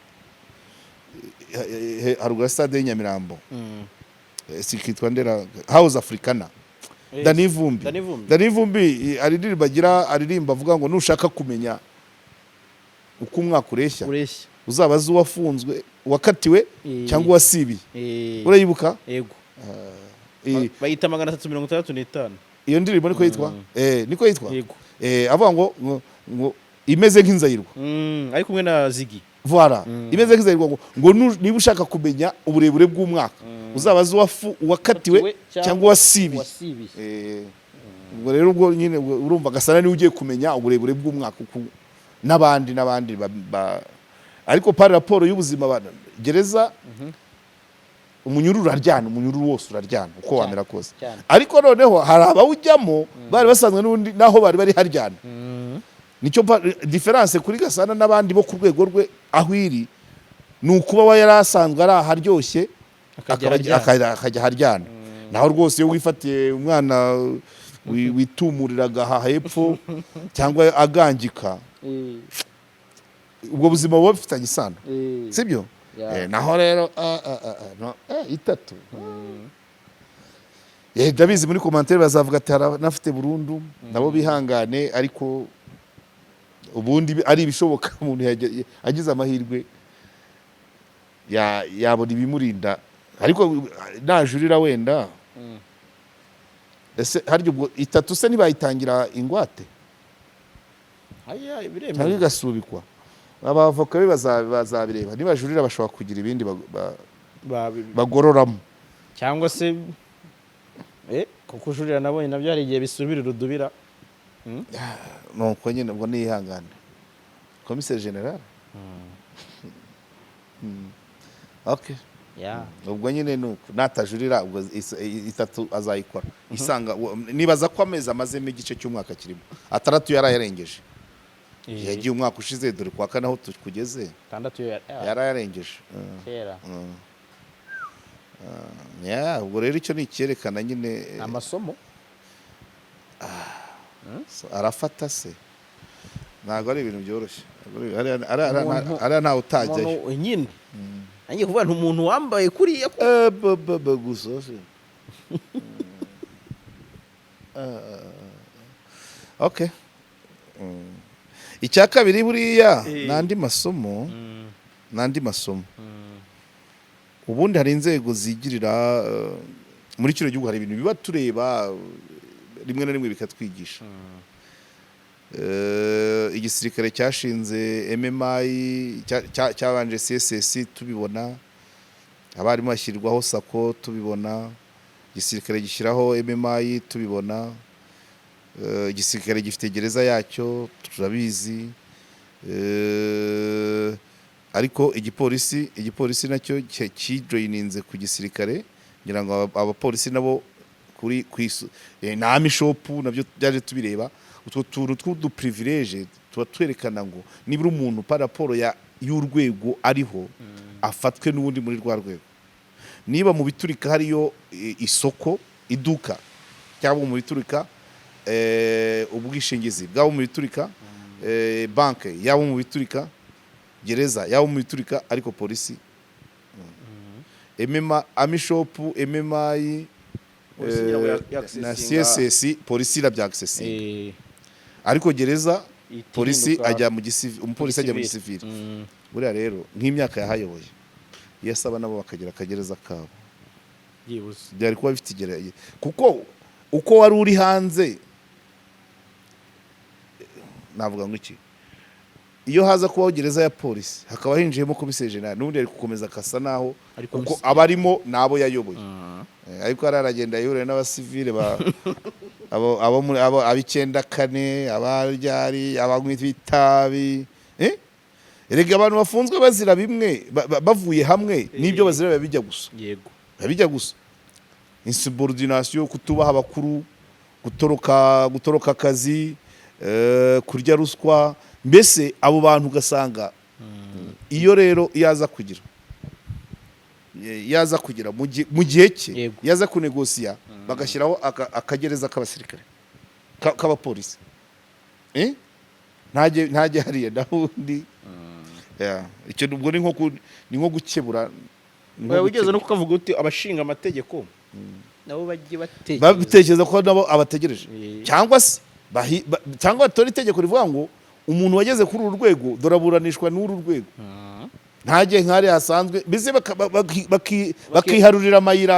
haruguru ya stade y'i Nyamirambo. Sikitwa ndera House Africana? Dani Vumbi. Dani Vumbi. Dani Vumbi, hari indirimbo agira aririmba avuga ngo nushaka kumenya uko umwaka ureshya, Ureshya. uzabaze uwafunzwe, uwakatiwe cyangwa uwasibiye. Urayibuka? Yego. Bayita 365. Iyo ndirimbo niko yitwa, niko yitwa. Yego. Avuga ngo imeze nk'inzayirwa. Ari kumwe na Ziggy. Voilà, imeze nk'inzayirwa, ngo niba ushaka kumenya uburebure bw'umwaka, uzabaze uwakatiwe cyangwa uwasibiye. Uwasibiye. Ubwo rero ubwo nyine ubwo urumva Gasana niwe ugiye kumenya uburebure bw'umwaka n'abandi n'abandi ariko par rapport y'ubuzima gereza, umunyururu uraryana, umunyururu wose uraryana uko wamera kose. Ariko noneho hari abawujyamo bari basanzwe n'ubundi naho bari bari haryana. Nicyo différence kuri Gasana n'abandi bo ku rwego rwe aho iri ni ukuba we yari asanzwe ari aharyoshye, Akajya aharyana. akajya aharyana. Naho rwose iyo wifatiye umwana witumuriraga aha hepfo cyangwa agangika, ubwo buzima buba bufitanye isano, sibyo? Naho rero no, 3. Ndabizi muri commentaire bazavuga ati hari abafite burundu, nabo bihangane, ariko ubundi ari ibishoboka umuntu agize amahirwe yabona ibimurinda, ariko najurira wenda. Ese harya ubwo 3 se ntibayitangira ingwate Aya cyangwa biremewe. igasubikwa? Abavoka be bazabireba, nibajurira bashobora kugira ibindi bagororamo. Cyangwa se kuko ujurira nabonye nabyo hari igihe bisubira urudubira. Nuko nyine ubwo niyihangane, commissaire général. Okay. Ubwo nyine nuko natajurira, ubwo 3 azayikora isanga. Nibaza ko amezi amazemo igice cy'umwaka kirimo 6 yarayarengeje. Yagiye umwaka ushize, dore kwa kane aho tukugeze. 6 Yarayarengeje. Kera. Yeah, ubwo rero icyo ni icyerekana nyine Amasomo. So, arafata se, ntabwo ari ibintu byoroshye. Hariya ntawe utajyayo. Umuntu nyine nanjye kuvuga nti umuntu wambaye kuriya ko Gusa se. Okay. Icya kabiri buriya n'andi masomo, n'andi masomo. Ubundi hari inzego zigirira muri kino gihugu, hari ibintu biba tureba rimwe na rimwe bikatwigisha. Igisirikare cyashinze MMI, cyabanje CSS tubibona, abarimu bashyirwaho SACCO tubibona, igisirikare gishyiraho MMI tubibona, igisirikare gifite gereza yacyo turabizi. Ariko igipolisi nacyo kijoyininze ku gisirikare, ngira ngo abapolisi nabo kuri na army shop nabyo byaje tubireba. Utwo tuntu tw'uduprivilege tuba twerekana ngo nibura umuntu par rapport ya y'urwego ariho afatwe n'ubundi muri rwa rwego. Niba mu biturika hariyo isoko, iduka, cyangwa mu biturika ubwishingizi bwaba mu biturika, banke yaba mu biturika, gereza yaba mu biturika, ariko polisi MMA, army shop, MMI Polisi ngira ngo na yaccessinga- CSS, polisi irabyaccessinga, ariko gereza ihita polisi ihinduka ajya mu gisivili, umupolisi ajya mu gisivili. gisivili. Buriya rero nk'imyaka yahayoboye, iyo asaba nabo bakagira akagereza kabo byibuze byari kuba bifite igereye, kuko uko wari uri hanze, navuga ngo iki, iyo haza kubaho gereza ya polisi hakaba hinjiyemo komiseri jenerali, n'ubundi yari gukomeza akasa naho Ari kuko komiseri. abarimo n'abo yayoboye. Ariko hariya aragenda yihurira n'abasivile ba abo muri abo ab'icyenda kane, abaryari, abanywi b'itabi. Erega abantu bafunzwe bazira bimwe, bavuye hamwe n'ibyo bazira biba bijya gusa. Biba bijya gusa: insubordination, kutubaha abakuru, gutoroka akazi, kurya ruswa. Mbese abo bantu ugasanga iyo rero iyo aza kugira mu gihe cye, iyo aza kunegosiya bagashyiraho akagereza k'abasirikare, k'abapolisi, ntajye hariya nahundi. Yeah, icyo ubwo ni nko gukebura, ni nko Oya, wigeze no gukebura. kukavuga uti abashinga amategeko nabo bajye batekereza. Batekereza ko nabo abategereje cyangwa se cyangwa batore itegeko rivuga ngo umuntu wageze kuri uru rwego dore aburanishwa n'uru rwego, ntajye nk'ari hasanzwe, mbese bakiharurira amayira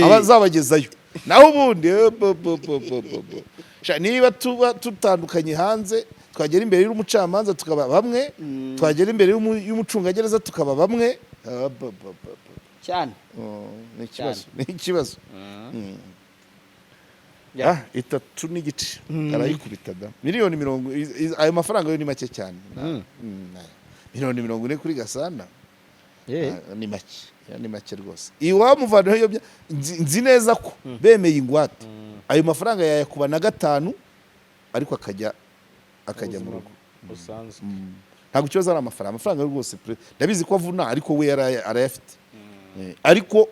abazabagezayo. Naho ubundi bo, bo, bo, bo, bo, bo. Sha, niba tuba tutandukanye hanze, twagera imbere y'umucamanza tukaba bamwe, twagera imbere y'umucungagereza tukaba bamwe. Ah, bo, bo, bo, bo. Cyane. Oh, ni ikibazo, ni ikibazo. Yeah. Ah, 3.5 arayikubita da, miliyoni mirongo ayo mafaranga yo ni make cyane. Miliyoni 40 kuri Gasana. Ah, ni make. Ya, ni make rwose. Iwamuvanaho iyo nzi neza ko bemeye ingwate ayo mafaranga yayakuba na gatanu, ariko akajya mu rugo busanzwe. Ntabwo ikibazo ari amafaranga. Amafaranga yo rwose ndabizi ko avuna, ariko we arayafite. Ariko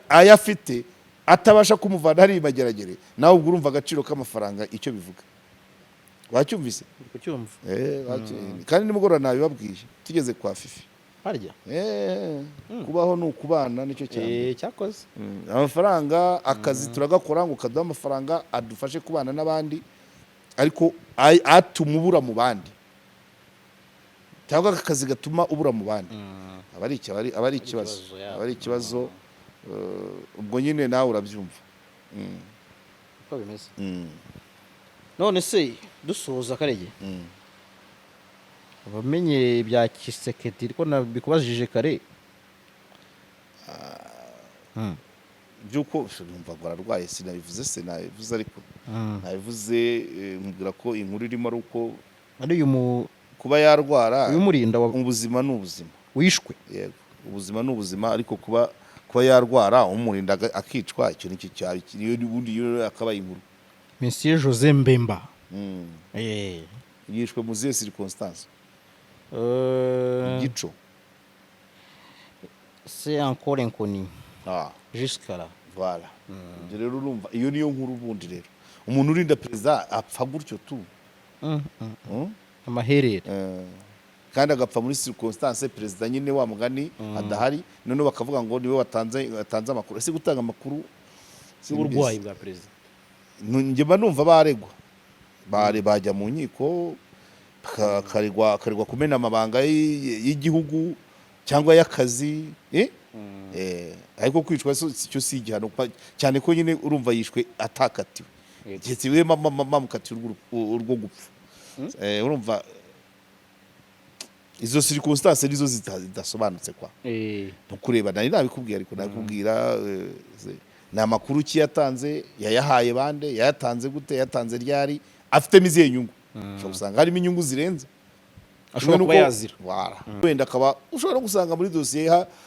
ayafite atabasha kumuvana hariya imageragere, nawe ubwo urumva agaciro k'amafaranga icyo bivuga. Wacyumvise? Uri kucyumva. Kandi nimugoroba nabibabwiye tugeze kwa Fifi. Harya. Kubaho ni ukubana, nicyo cyane. Cyakoze. Amafaranga, akazi turagakora ngo kaduhe amafaranga adufashe kubana n'abandi, ariko atuma ubura mu bandi, cyangwa akazi gatuma ubura mu bandi, aba ari ikibazo. Ikibazo, ya. Aba ari ikibazo. Ubwo nyine nawe urabyumva. Uko bimeze. None se dusoza, Karege, abamenye ibya Tshisekedi ko nabikubajije kare? By'uko numva ngo ararwaye, sinabivuze, ariko nabivuze, nkubwira ko inkuru irimo ari uko ari uyu mu Kuba yarwara, Ubimurinda ubuzima ni ubuzima. Wishwe. Yego, ubuzima ni ubuzima, ariko kuba yarwara umurinda akicwa, icyo nicyo cyaba niyo ubundi yo akabaye inkuru. Monsieur José Mbemba. Yishwe mu zihe circonstance? Igico. C'est encore inconnu Ah. jusqu'à là. Voilà, ibyo rero urumva iyo niyo nkuru. Ubundi rero umuntu urinda perezida apfa gutyo tu. Amaherere. Kandi agapfa muri circonstance perezida nyine wa mugani adahari, noneho bakavuga ngo niwe watanze amakuru. Ese gutanga amakuru y'uburwayi bwa perezida? Njye mba numva baregwa, bare bajya mu nkiko, akaregwa kumena amabanga y'igihugu cyangwa y'akazi, eh? Ariko kwicwa cyo si igihano, cyane ko nyine urumva yishwe atakatiwe. Keretse we bamukatiye urwo gupfa. Urumva izo circonstance nizo zidasobanutse kwa ntukureba. Nari nabikubwiye, ariko nabikubwira, ni amakuru ki yatanze, yayahaye bande, yayatanze gute, yatanze ryari, afitemo izihe nyungu? Ushobora gusanga harimo inyungu zirenze. Ashobora Kimwe kuba nuko- yazira. Wala. Wenda akaba ushobora no gusanga muri dosiye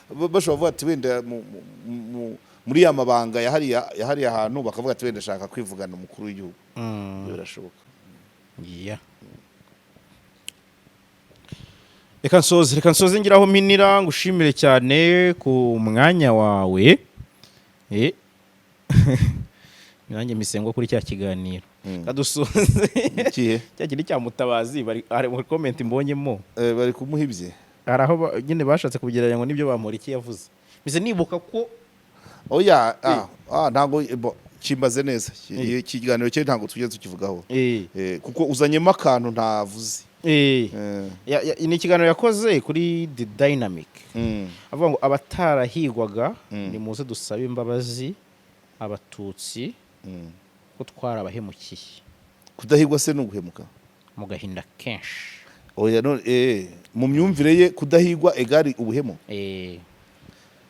bashobora kuvuga ati wenda muri ya mabanga yahariye ahantu, bakavuga ati wenda ashaka kwivugana umukuru w'igihugu. Ibyo birashoboka. Yeah. Reka nsoze ngiraho minira ngushimire cyane ku mwanya wawe. Nanjye misengwa kuri cya kiganiro kadusoze. Ikihe? Cya kindi cya Mutabazi, bari hari muri comment mbonyemo. Bari kumuha ibye. Hari aho nyine bashatse kubigereranya ngo nibyo Bamporiki yavuze, mise nibuka ko Oya, ntabwo kimbaze neza. Iki kiganiro cye ntabwo tujya tukivugaho. Kuko uzanyemo akantu ntavuze. Ni ikiganiro yakoze kuri The Dynamic, avuga ngo abatarahigwaga nimuze dusabe imbabazi Abatutsi ko twarabahemukiye. Kudahigwa se ni uguhemuka? Mu gahinda kenshi. Oya, none mu myumvire ye kudahigwa egari ubuhemu?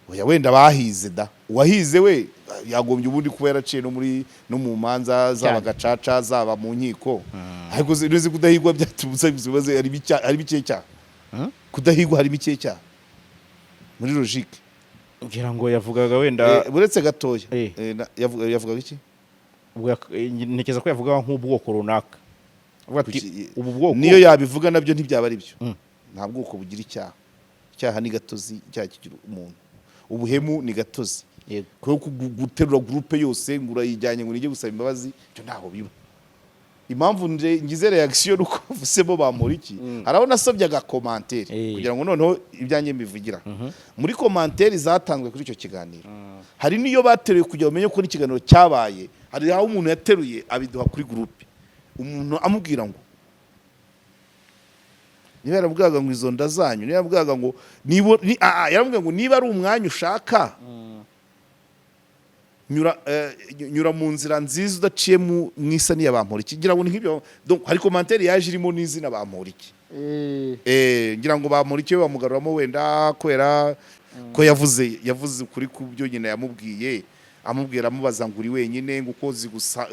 Oya, wenda bahize da, uwahize we yagombye ubundi kuba yaraciye no muri no mu manza zaba gacaca, zaba mu nkiko, ariko uzi kudahigwa byaturutse bibaze harimo ikihe cyaha? Kudahigwa harimo ikihe cyaha muri logique? Ngira ngo yavugaga wenda Uretse gatoya. Yavugaga iki? Ubwo ntekereza ko yavugaga nk'ubwoko runaka, avuga ati ubu bwoko. Niyo yabivuga nabyo ntibyaba ari byo. Nta bwoko bugira icyaha. Icyaha ni gatozi, icyaha kigira umuntu. Ubuhemu ni gatozi. Kuko guterura groupe yose ngo urayijyanye ngo nijye gusaba imbabazi, ibyo ntaho biba. Impamvu ngize reaction nuko mvusemo Bamporiki, hari aho nasabye agacommentaire kugira ngo noneho ibyanjye mbivugira muri commentaire zatanzwe kuri icyo kiganiro. Hari n'iyo bateruye kugira ngo bamenye ko n'ikiganiro cyabaye. Hari aho umuntu yateruye abiduha kuri groupe, umuntu amubwira ngo niba yaramubwiraga ngo izo nda zanyu, niba yaramubwiraga ngo niba yaramubwira ngo niba ari umwanya ushaka, nyura mu nzira nziza udaciye mu isa n'iya Bamporiki. Ngira ngo ni nk'ibyo. Donc hari commentaire yaje irimo n'izina Bamporiki. Ngira ngo Bamporiki we bamugaruramo wenda kubera ko yavuze ukuri ku byo nyina yamubwiye, amubwira, amubaza ngo uri wenyine, ngo uko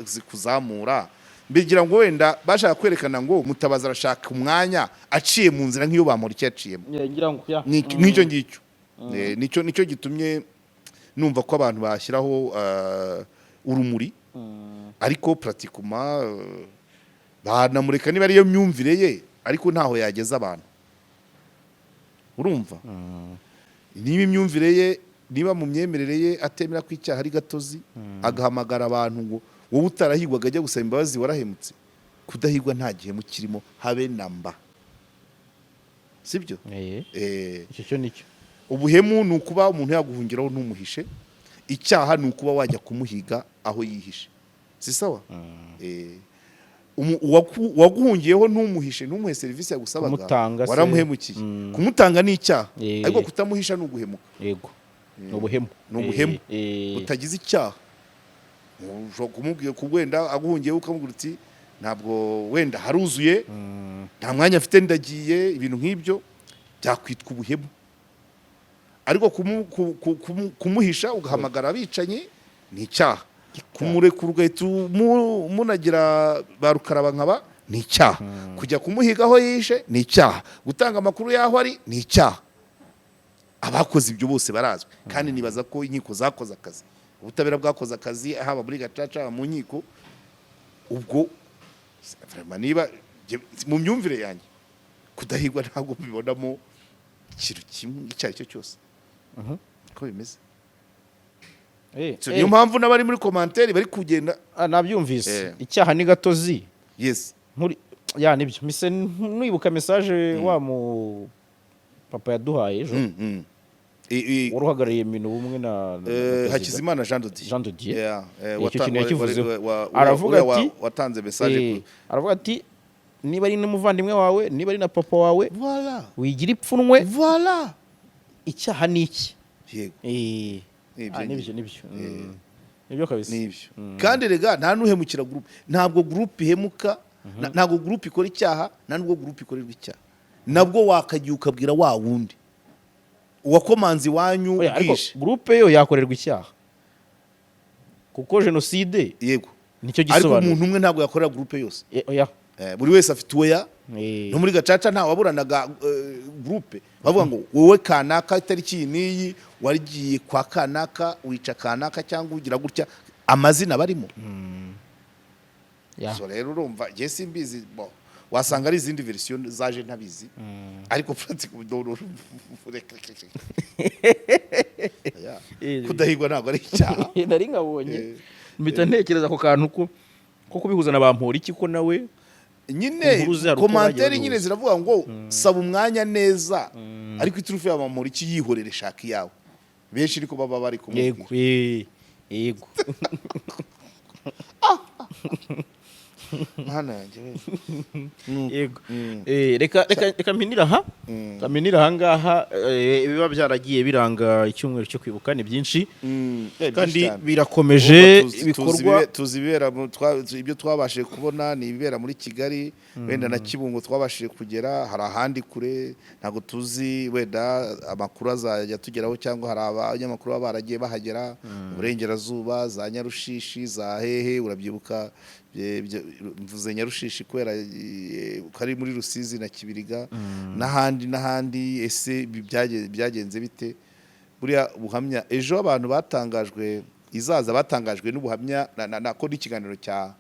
zikuzamura. Mbigira ngo wenda bashaka kwerekana ngo Mutabazi arashaka umwanya aciye mu nzira nk'iyo Bamporiki yaciyemo. Ngira ngo ya. Nk'icyo ngicyo. Nicyo gitumye numva ko abantu bashyiraho urumuri, ariko pratiquement banamureka niba ariyo myumvire ye, ariko ntaho yageza abantu. Urumva niba imyumvire ye, niba mu myemerere ye atemera ko icyaha ari gatozi, agahamagara abantu ngo wowe utarahigwaga ajya gusaba imbabazi warahemutse. Kudahigwa nta gihemu kirimo habe na mba, sibyo? Icyo cyo nicyo. Ubuhemu ni ukuba umuntu yaguhungiraho ntumuhishe. Icyaha ni ukuba wajya kumuhiga aho yihishe. Si sawa? Uwaguhungiyeho ntumuhishe, ntumuhe serivisi yagusabaga, Kumutanga se. waramuhemukiye. Kumutanga ni icyaha, ariko kutamuhisha ni uguhemuka. Yego, ni ubuhemu. Ni ubuhemu butagize icyaha. Ushobora kumubwira ku wenda aguhungiyeho ukamubwira uti ntabwo wenda haruzuye, nta mwanya afite, ndagiye, ibintu nk'ibyo byakwitwa ubuhemu. Ariko kumuhisha ugahamagara abicanyi ni icyaha. Kumurekura ugahita umunagira ba rukarabankaba ni icyaha, kujya kumuhiga aho yishe ni icyaha, gutanga amakuru y'aho ari ni icyaha. Abakoze ibyo bose barazwi, kandi nibaza ko inkiko zakoze akazi, ubutabera bwakoze akazi, haba muri gacaca, haba mu nkiko. Ubwo vraiment, niba mu myumvire yanjye kudahigwa ntabwo mbibonamo ikintu kimwe icyo ari cyo cyose uko bimeze. So, niyo mpamvu n'abari muri commentaire bari kugenda. Ah, nabyumvise. Icyaha ni gatozi. Nkuri ya nibyo mise nibuka message wa mu papa yaduhaye ejo, wari uhagarariye Minubumwe na perezida. Hakizimana Jean de Dieu. Jean de Dieu. Yeah, Icyo kintu yakivuzeho. Aravuga uriya watanze message. Aravuga ati niba ari n'umuvandimwe wawe, niba ari na papa wawe, Voilà. wigira ipfunwe. Voilà. Icyaha ni iki? Yego. Nibyo. Ah, nibyo nibyo. Nibyo kabisa. Nibyo. Kandi rega nta n'uhemukira groupe, ntabwo groupe ihemuka, ntabwo groupe ikora icyaha, nta nubwo groupe ikorerwa icyaha. Nabwo wakagiye ukabwira wa wundi uwakomanze iwanyu Oya, ariko bwije. groupe yo yakorerwa icyaha kuko jenoside nicyo Ariko gisobanuro. umuntu umwe ntabwo yakorera groupe yose. Oya. Buri wese afite uwe ya no muri gacaca nta waburanaga groupe. Bavuga ngo wowe kanaka, itariki iyi n'iyi warigiye kwa kanaka, wica kanaka cyangwa ugira gutya, amazina barimo. So rero urumva njye simbizi bo, wasanga ari izindi version zaje ntabizi, ariko pratique Yeah. Kudahigwa ntabwo ari icyaha. Nari nkabonye mpita ntekereza ako kantu ko kubihuza na Bamporiki, ko nawe Nyine inkuru ze hari uko bagiye commentaire nyine babihuza. ziravuga ngo saba umwanya neza, ariko iturufu ya Bamporiki yihorere, shaka iyawe. Benshi ariko baba bari kumubwira. Yego. Mana yanjye we. Yego. Reka mpinira aha, mpinira aha ngaha. Ibiba byaragiye biranga icyumweru cyo kwibuka ni byinshi kandi Byinshi cyane. birakomeje Urumva tuzi ibikorwa. Tuzi ibibera ibyo twabashije kubona ni ibibera muri Kigali, wenda na Kibungo twabashije kugera, hari ahandi kure ntabwo tuzi, wenda amakuru azajya tugeraho, cyangwa hari abanyamakuru baba baragiye bahagera mu burengerazuba, za Nyarushishi, za hehe, urabyibuka. Mvuze Nyarushishi kubera ko ari muri Rusizi na Kibiriga n'ahandi n'ahandi. Ese ibi byagenze bite? Buriya buhamya ejo abantu batangajwe izaza, batangajwe n'ubuhamya nako n'ikiganiro cya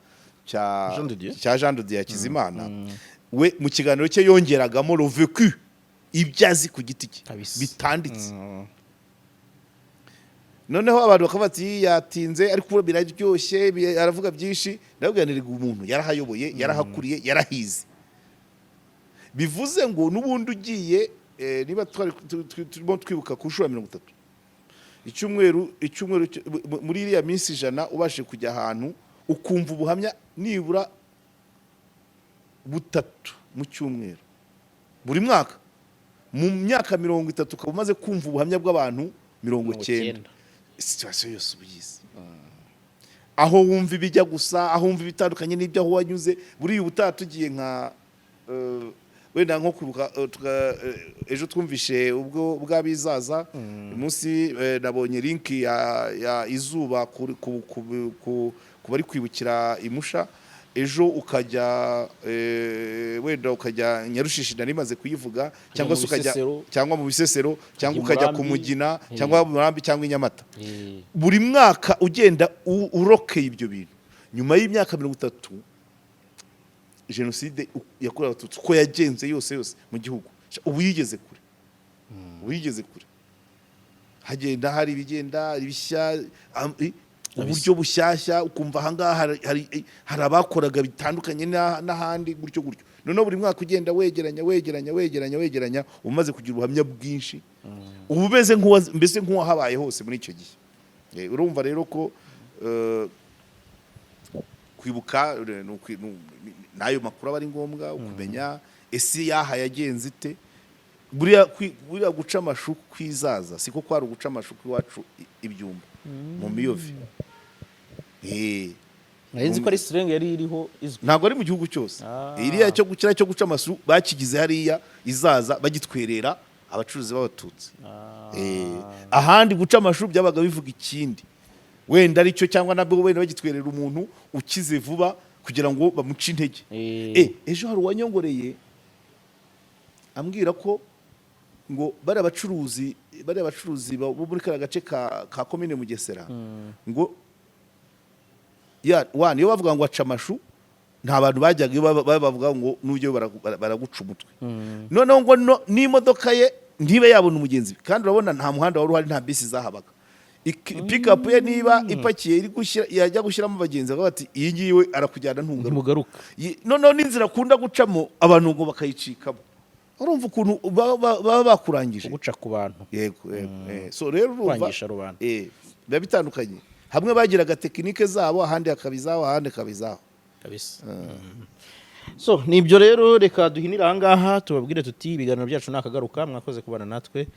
Jean de Dieu? Cya Jean de Dieu Hakizimana. We mu kiganiro cye yongeragamo le vécu, ibyo azi ku giti cye bitanditse. Noneho abantu bakavuga ati yatinze, ariko biraryoshye, aravuga byinshi. Ndababwira nti umuntu yarahayoboye, yarahakuriye, yarahize, bivuze ngo n'ubundi ugiye niba twari turimo twibuka ku nshuro ya 30, icyumweru muri iriya minsi 100, ubashije kujya ahantu ukumva ubuhamya nibura butatu mu cyumweru buri mwaka, mu myaka 30 ukaba umaze kumva ubuhamya bw'abantu 90, 90. Situation yose uba uyizi, aho wumva ibijya gusa, aho wumva ibitandukanye n'ibyo aho wanyuze. Buriya ubutaha tugiye nka wenda nko kwibuka, ejo twumvishe ubwo bw'abizaza, uyu munsi nabonye link ya izuba ku bari kwibukira imusha, ejo ukajya wenda ukajya Nyarushishi nari maze kuyivuga, cyangwa mu se ukajya Bisesero. Cyangwa mu Bisesero, cyangwa i ukajya ku Murambi. Mugina, cyangwa mu Murambi cyangwa i Nyamata. Buri mwaka ugenda urokeye ibyo bintu, nyuma y'imyaka 30 jenoside yakorewe Abatutsi uko yagenze yose yose mu gihugu, ubu yigeze kure, ubu yigeze kure, hagenda hari ibigenda ibishya, uburyo bushyashya, ukumva ahangaha hari abakoraga bitandukanye n'ahandi, gutyo gutyo. Noneho buri mwaka ugenda wegeranya, wegeranya, wegeranya, wegeranya, uba umaze kugira ubuhamya bwinshi, uba umeze mbese nk'uwahabaye hose muri icyo gihe. Urumva rero ko kwibuka n'ayo makuru aba ari ngombwa kumenya ese yaha yagenze ite. Buriya guca amashu kwizaza siko kwari uguca amashu iwacu ibyumba mu Miyove. Nari nzi ko ari slang yari iriho izwi. Ntabwo ari mu gihugu cyose. Ah. Iriya cyo gukira cyo guca amasu bakigize hariya izaza, bagitwerera abacuruzi b'Abatutsi. Ahandi guca amashu byabaga bivuga ikindi, wenda aricyo, cyangwa nabwo wenda bagitwerera umuntu ukize vuba. Kugira ngo bamuce intege. Ejo hari uwanyongoreye ambwira ko ngo bariya bacuruzi bo muri kariya gace ka komine Mugesera, ngo ya wa niyo bavuga ngo aca amashu, nta bantu bajyaga iyo bavuga ngo nujyayo baraguca umutwe. Noneho ngo n'imodoka ye ntibe yabona umugenzi, kandi urabona nta muhanda wari uhari, nta bisi zahabaga. Pickup ye niba ipakiye iri gushyira, yajya gushyiramo abagenzi bakavuga bati: "Iyi ngiyi we arakujyana, ntugaruka." Ntimugaruka. Noneho n'inzira akunda gucamo abantu ngo bakayicikamo. Urumva ukuntu baba bakurangije. Guca ku bantu. Yego. So rero urumva Kwangisha rubanda. Biba bitandukanye. Hamwe bagiraga tekinike zabo, ahandi hakaba izabo, ahandi hakaba izabo. Kabisa. So nibyo rero, reka duhinire ahangaha, tubabwire tuti ibiganiro byacu nakagaruka. Mwakoze kubana natwe.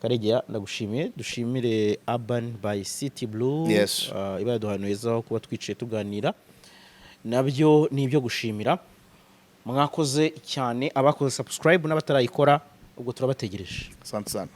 Karegeya, ndagushimiye. Dushimire Urban by City Blue, iba yaduhaye heza ho kuba twicaye tuganira, nabyo ni ibyo gushimira. Mwakoze cyane abakoze subscribe n'abatarayikora, ubwo turabategereje. Asante sana.